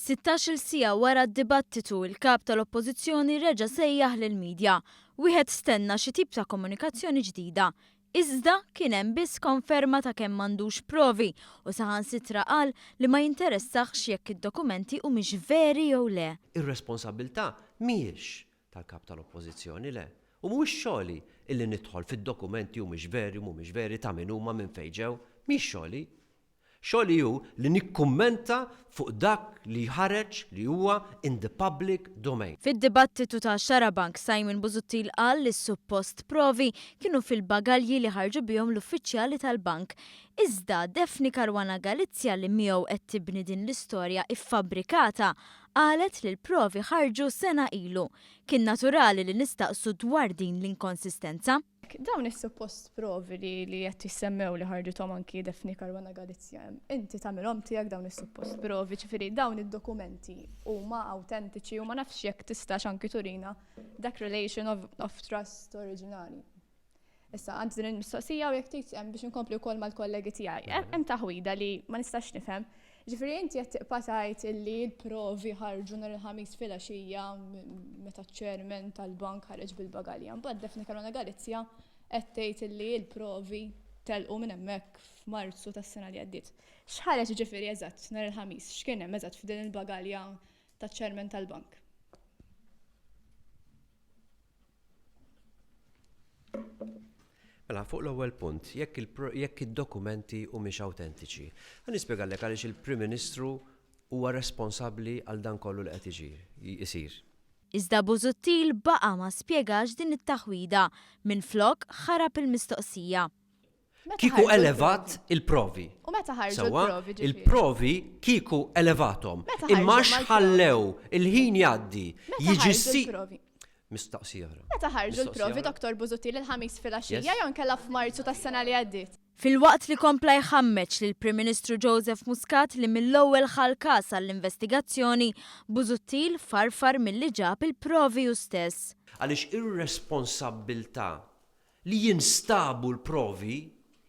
16-il siegħa wara d-dibattitu, il-Kap tal-Oppożizzjoni reġa' sejjaħ lill-media. Wieħed stenna xi tip ta' komunikazzjoni ġdida. Iżda, kien hemm biss konferma ta' kemm m'għandux provi u saħansitra qal li ma jinteressahx jekk id-dokumenti humiex veri jew le. Ir-responsabbiltà mhijiex tal-Kap tal-Oppożizzjoni, le. U mhuwiex xogħli illi nidħol fid-dokumenti humiex veri u mhumiex veri, ta' min huma, minn fejn ġew. Mhix xogħli. Xogħli hu li nikkummenta fuq dak li ħareġ li huwa in the public domain. Fid-dibattitu ta' Xarabank, Simon Busuttil qal li s-suppost provi kienu fil-bagalji li ħarġu bihom l-uffiċjali tal-bank. Iżda Daphne Caruana Galizia li miegħu qed tibni din l-istorja iffabbrikata qalet li l-provi ħarġu sena ilu. Kien naturali li nistaqsu dwar din l-inkonsistenza. Dawn is-suppost provi li li qed jissemmew li ħarġithom anki Daphne Caruana Galizia, inti tagħmilhom tiegħek dawn is-suppost provi, ġifieri dawn id-dokumenti huma awtentiċi u ma nafx jekk tistax anki turina dak relation of, of trust oriġinali. Issa għandi din il-mistoqsija u jekk trid biex inkompli wkoll mal-kollegi tiegħi. Hemm taħwida li ma nistax nifhem. Ġifieri inti qed tibqa' tgħid illi l-provi ħarġu nhar il-Ħamis filgħaxija meta ċ-chairman tal-bank ħareġ bil-bagalja. Mbagħad Daphne Caruana Galizia qed tgħid illi l-provi telqu minn hemmhekk f'Marzu tas-sena li għaddiet. X'ħareġ ġifieri eżatt nhar il-Ħamis? X'kien hemm eżatt f'din il-bagalja taċ-chairman tal-bank? Mela, fuq l-ewwel punt, jekk jekk id-dokumenti humiex awtentiċi. Ħa nispjegalek għaliex il-Prim Ministru huwa responsabbli għal dan kollu li qed isir. Iżda Busuttil baqa' ma spjegax din it-taħwida, minflok ħarab il-mistoqsija. Kieku elevat il-provi. U meta ħarġu l-provi ġifieri? Il-provi kieku elevathom. Imma x'ħallew il-ħin jgħaddi. Jiġi si. Mistoqsija oħra. Meta ħarġu l-provi Dottor Busuttil il-Ħamis filgħaxija jew inkella f'Marzu tas-sena li għaddiet? Filwaqt li kompla jħammeġ lill-Prim Ministru Joseph Muscat li mill-ewwel ħa l-każ għall-investigazzjoni, Busuttil farfar milli ġab il-provi hu stess. Għaliex ir-responsabbiltà li jinstabu l-provi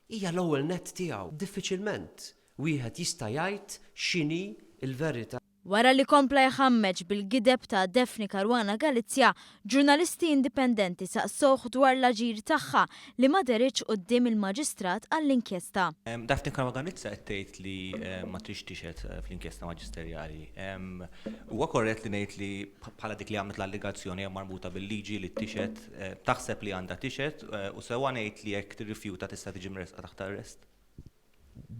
hija l-ewwel nett tiegħu. Diffiċilment wieħed jista' jgħid x'inhi l-verità. Wara li kompla jħammeġ bil-gideb ta' Daphne Caruana Galizia, ġurnalisti indipendenti saqsewh dwar l-aġir tagħha li ma dehritx quddiem il-Maġistrat għall-inkjesta. Daphne Caruana Galizia qed tgħid li ma tridx tixhed fl-inkjesta maġisterjali. Huwa korrett li ngħid li bħala dik li għamlet l-allegazzjoni hija marbuta bil-liġi li tixhed, taħseb li għandha tixhed u sewwa ngħid li jekk tirrifjuta tista' tiġi mressqa taħt arrest?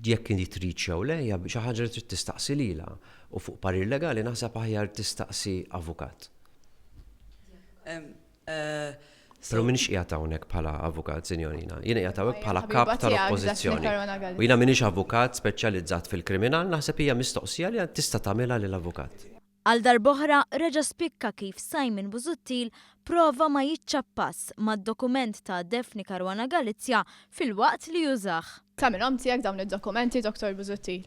Jekk inti tridx jew le hija xi ħaġa li trid tistaqsi lilha u fuq parir legali naħseb aħjar tistaqsi avukat. Però m'iniex qiegħed hawnhekk bħala avukat, sinjorina. Jiena qiegħed hawnhekk bħala kap tal-Oppożizzjoni. U jiena m'iniex avukat speċjalizzat fil-kriminal, naħseb hija mistoqsija li tista' tagħmilha lil avukat. Għal darb'oħra reġa' spikka kif Simon Busuttil prova ma jiċċappas mad-dokument ta' Daphne Caruana Galizia filwaqt li użah. Tagħmilhom tiegħek dawn id-dokumenti, Dottor Busuttil?